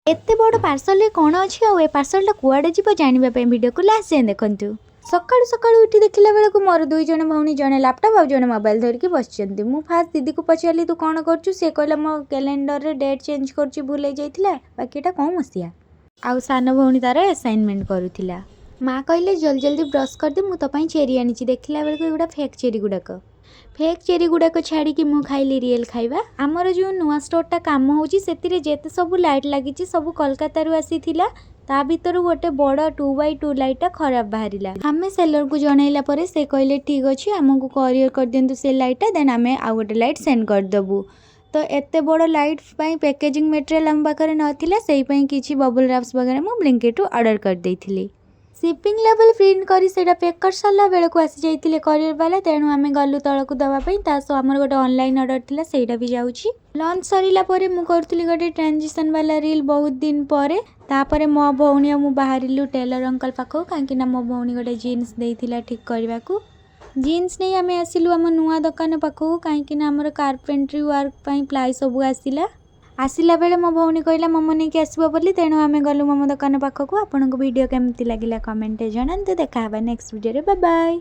ଏତେ ବଡ଼ ପାର୍ସଲରେ କ'ଣ ଅଛି ଆଉ ଏ ପାର୍ସଲଟା କୁଆଡ଼େ ଯିବ, ଜାଣିବା ପାଇଁ ଭିଡ଼ିଓକୁ ଲାଷ୍ଟ ଯାଏଁ ଦେଖନ୍ତୁ। ସକାଳୁ ସକାଳୁ ଉଠି ଦେଖିଲା ବେଳକୁ ମୋର ଦୁଇ ଜଣ ଭଉଣୀ, ଜଣେ ଲାପଟପ୍ ଆଉ ଜଣେ ମୋବାଇଲ ଧରିକି ବସିଛନ୍ତି। ମୁଁ ଫାଷ୍ଟ ଦିଦିକୁ ପଚାରିଲି, "ତୁ କ'ଣ କରୁଛୁ?" ସେ କହିଲା, "ମୋ କ୍ୟାଲେଣ୍ଡରରେ ଡେଟ୍ ଚେଞ୍ଜ କରୁଛି, ଭୁଲ ହେଇଯାଇଥିଲା।" ବାକି ଏଇଟା କେଉଁ ମସିହା? ଆଉ ସାନ ଭଉଣୀ ତାର ଆସାଇନମେଣ୍ଟ କରୁଥିଲା। ମା କହିଲେ, "ଜଲ୍ଦି ଜଲ୍ଦି ବ୍ରସ୍ କରିଦେ, ମୁଁ ତୋ ପାଇଁ ଚେରି ଆଣିଛି।" ଦେଖିଲା ବେଳକୁ ଏଗୁଡ଼ା ଫେକ୍ ଚେରି ଗୁଡ଼ାକ। ଫେକ୍ ଚେରି ଗୁଡ଼ାକ ଛାଡ଼ିକି ମୁଁ ଖାଇଲି ରିଏଲ୍ ଖାଇବା। ଆମର ଯେଉଁ ନୂଆ ଷ୍ଟୋରଟା କାମ ହେଉଛି, ସେଥିରେ ଯେତେ ସବୁ ଲାଇଟ୍ ଲାଗିଛି, ସବୁ କୋଲକାତାରୁ ଆସିଥିଲା। ତା ଭିତରୁ ଗୋଟେ ବଡ଼ 2x2 ଲାଇଟ୍ଟା ଖରାପ ବାହାରିଲା। ଆମେ ସେଲରକୁ ଜଣାଇଲା ପରେ ସେ କହିଲେ, "ଠିକ୍ ଅଛି, ଆମକୁ କୋରିଅର କରିଦିଅନ୍ତୁ ସେ ଲାଇଟ୍ଟା, ଦେନ୍ ଆମେ ଆଉ ଗୋଟେ ଲାଇଟ୍ ସେଣ୍ଡ କରିଦେବୁ।" ତ ଏତେ ବଡ଼ ଲାଇଟ୍ ପାଇଁ ପ୍ୟାକେଜିଂ ମେଟେରିଆଲ୍ ଆମ ପାଖରେ ନଥିଲା। ସେଇ ପାଇଁ କିଛି ବବଲ୍ ରାପ୍ସ ବଗେରା ମୁଁ ବ୍ଲିଙ୍କିଟ୍ରୁ ଅର୍ଡ଼ର କରିଦେଇଥିଲି। ସିପିଂ ଲେବଲ୍ ପ୍ରିଣ୍ଟ କରି ସେଇଟା ପ୍ୟାକ୍ କରିସାରିଲା ବେଳକୁ ଆସିଯାଇଥିଲେ କୋରିଅର ବାଲା। ତେଣୁ ଆମେ ଗଲୁ ତଳକୁ ଦେବା ପାଇଁ। ତା ସହ ଆମର ଗୋଟେ ଅନଲାଇନ୍ ଅର୍ଡ଼ର ଥିଲା, ସେଇଟା ବି ଯାଉଛି। ଲଞ୍ଚ ସରିଲା ପରେ ମୁଁ କରୁଥିଲି ଗୋଟେ ଟ୍ରାଞ୍ଜିସନ୍ ବାଲା ରିଲ୍ ବହୁତ ଦିନ ପରେ। ତାପରେ ମୋ ଭଉଣୀ ଆଉ ମୁଁ ବାହାରିଲୁ ଟେଲର ଅଙ୍କଲ ପାଖକୁ, କାହିଁକିନା ମୋ ଭଉଣୀ ଗୋଟେ ଜିନ୍ସ ଦେଇଥିଲା ଠିକ୍ କରିବାକୁ। ଜିନ୍ସ ନେଇ ଆମେ ଆସିଲୁ ଆମ ନୂଆ ଦୋକାନ ପାଖକୁ, କାହିଁକିନା ଆମର କାର୍ପେଣ୍ଟ୍ରି ୱାର୍କ ପାଇଁ ପ୍ଲାଇ ସବୁ ଆସିଲା। ଆସିଲା ବେଳେ ମୋ ଭଉଣୀ କହିଲା ମୋମୋ ନେଇକି ଆସିବ ବୋଲି, ତେଣୁ ଆମେ ଗଲୁ ମୋମୋ ଦୋକାନ ପାଖକୁ। ଆପଣଙ୍କୁ ଭିଡ଼ିଓ କେମିତି ଲାଗିଲା, କମେଣ୍ଟରେ ଜଣାନ୍ତୁ। ଦେଖା ହେବା ନେକ୍ସଟ ଭିଡ଼ିଓରେ। ବାଏ।